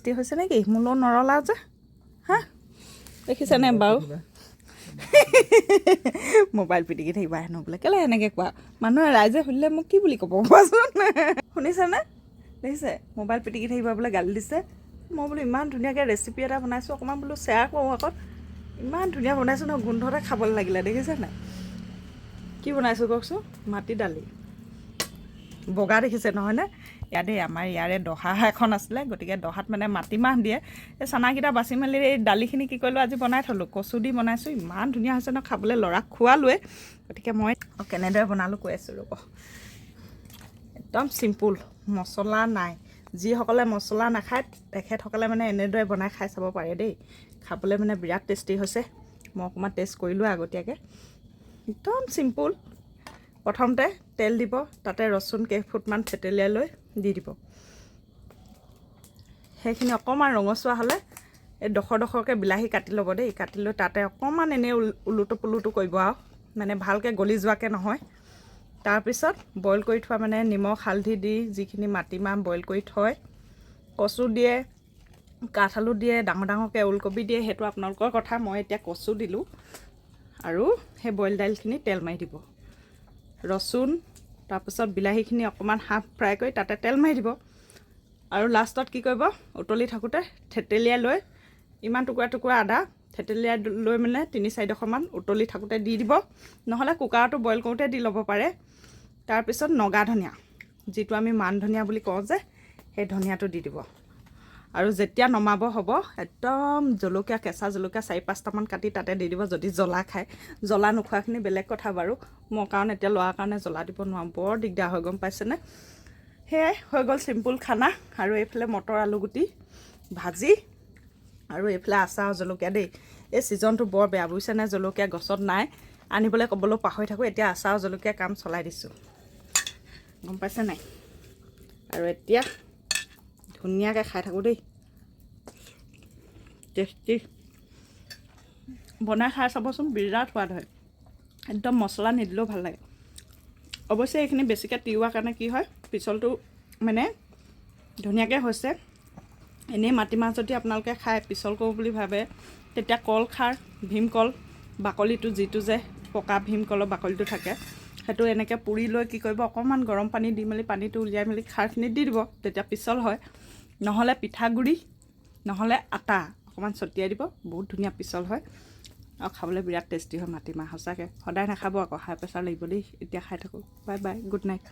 Tasty হৈছে নেকি? মোলৈও নৰলা যে। হা, দেখিছেনে বাৰু? মোবাইল পিটিকি থাকিবা হেনো বোলে। কেলৈ এনেকৈ কোৱা? মানুহে ৰাইজে সুধিলে মোক কি বুলি ক'ব কোৱাচোন? শুনিছেনে? দেখিছে, মোবাইল পিটিকি থাকিবা বোলে, গালি দিছে। মই বোলো ইমান ধুনীয়াকৈ ৰেচিপি এটা বনাইছোঁ, অকণমান বোলো শ্বেয়াৰ কৰোঁ আকৌ। ইমান ধুনীয়া বনাইছোঁ নহয়, গোন্ধতে খাবলৈ লাগিলে। দেখিছে নাই কি বনাইছোঁ কওকচোন? মাটি দালি বগা দেখিছে নহয়নে? ইয়াতে আমাৰ ইয়াৰে দহা এখন আছিলে, গতিকে দহাত মানে মাটিমাহ দিয়ে। এই চানাকেইটা বাছি মেলি এই দালিখিনি কি কৰিলোঁ, আজি বনাই থ'লোঁ। কচু দি বনাইছোঁ, ইমান ধুনীয়া হৈছে ন খাবলৈ। ল'ৰাক খোৱালোৱে। গতিকে মই কেনেদৰে বনালোঁ কৈ আছোঁ, ৰ'ব। একদম চিম্পুল, মছলা নাই। যিসকলে মছলা নাখায়, তেখেতসকলে মানে এনেদৰে বনাই খাই চাব পাৰে দেই। খাবলৈ মানে বিৰাট টেষ্টি হৈছে। মই অকণমান টেষ্ট কৰিলোঁ আগতীয়াকৈ। একদম চিম্পুল। প্ৰথমতে তেল দিব, তাতে ৰচুন কেইফুটমান থেতেলিয়াই লৈ দি দিব। সেইখিনি অকণমান ৰঙচুৱা হ'লে এই ডোখৰ ডোখৰকৈ বিলাহী কাটি ল'ব দেই। কাটি লৈ তাতে অকণমান এনেই ওলোটো পোলোটো কৰিব আৰু, মানে ভালকৈ গলি যোৱাকৈ নহয়। তাৰপিছত বইল কৰি থোৱা, মানে নিমখ হালধি দি যিখিনি মাটিমাহ বইল কৰি থয়, কচু দিয়ে, কাঠ আলু দিয়ে, ডাঙৰ ডাঙৰকৈ ওলকবি দিয়ে, সেইটো আপোনালোকৰ কথা। মই এতিয়া কচু দিলোঁ আৰু সেই বইল দাইলখিনি তেল মাৰি দিব। ৰচুন, তাৰপিছত বিলাহীখিনি অকণমান হাফ ফ্ৰাই কৰি তাতে তেল মাৰি দিব। আৰু লাষ্টত কি কৰিব, উতলি থাকোঁতে থেতেলিয়াই লৈ ইমান টুকুৰা টুকুৰা আদা থেতেলিয়াই লৈ মানে তিনি চাৰিডোখৰমান উতলি থাকোঁতে দি দিব। নহ'লে কুকাৰতো বইল কৰোঁতে দি ল'ব পাৰে। তাৰপিছত নগা ধনিয়া, যিটো আমি মান ধনিয়া বুলি কওঁ যে, সেই ধনিয়াটো দি দিব। আৰু যেতিয়া নমাব হ'ব, একদম জলকীয়া, কেঁচা জলকীয়া চাৰি পাঁচটামান কাটি তাতে দি দিব, যদি জ্বলা খায়। জ্বলা নোখোৱাখিনি বেলেগ কথা বাৰু। মই কাৰণ এতিয়া ল'ৰাৰ কাৰণে জ্বলা দিব নোৱাৰোঁ, বৰ দিগদাৰ হয়, গম পাইছেনে? সেয়াই হৈ গ'ল চিম্পুল খানা। আৰু এইফালে মটৰ আলুগুটি ভাজি আৰু এইফালে আচাৰ, জলকীয়া দেই। এই ছিজনটো বৰ বেয়া, বুজিছেনে? জলকীয়া গছত নাই, আনিবলৈ ক'বলৈও পাহৰি থাকোঁ। এতিয়া আচাৰ, জলকীয়া কাম চলাই দিছোঁ, গম পাইছে নাই? আৰু এতিয়া ধুনীয়াকৈ খাই থাকোঁ দেই। টেষ্টি। বনাই খাই চাবচোন, বিৰাট সোৱাদ হয়। একদম মছলা নিদিলেও ভাল লাগে। অৱশ্যে এইখিনি বেছিকৈ তিওৱাৰ কাৰণে কি হয়, পিছলটো মানে ধুনীয়াকৈ হৈছে। এনেই মাটিমাহ যদি আপোনালোকে খাই পিছল কৰোঁ বুলি ভাবে, তেতিয়া কল খাৰ, ভীমকল বাকলিটো, যিটো যে পকা ভীমকলৰ বাকলিটো থাকে, সেইটো এনেকৈ পুৰি লৈ কি কৰিব, অকণমান গৰম পানী দি মেলি পানীটো উলিয়াই মেলি খাৰখিনি দি দিব, তেতিয়া পিছল হয়। নহ'লে পিঠাগুড়ি, নহ'লে আটা অকণমান ছটিয়াই দিব, বহুত ধুনীয়া পিছল হয় আৰু খাবলৈ বিৰাট টেষ্টি হয় মাটিমাহ। সঁচাকৈ সদায় নাখাব আকৌ, হাই প্ৰেছাৰ লাগিব দেই। এতিয়া খাই থাকোঁ। Bye bye, good night.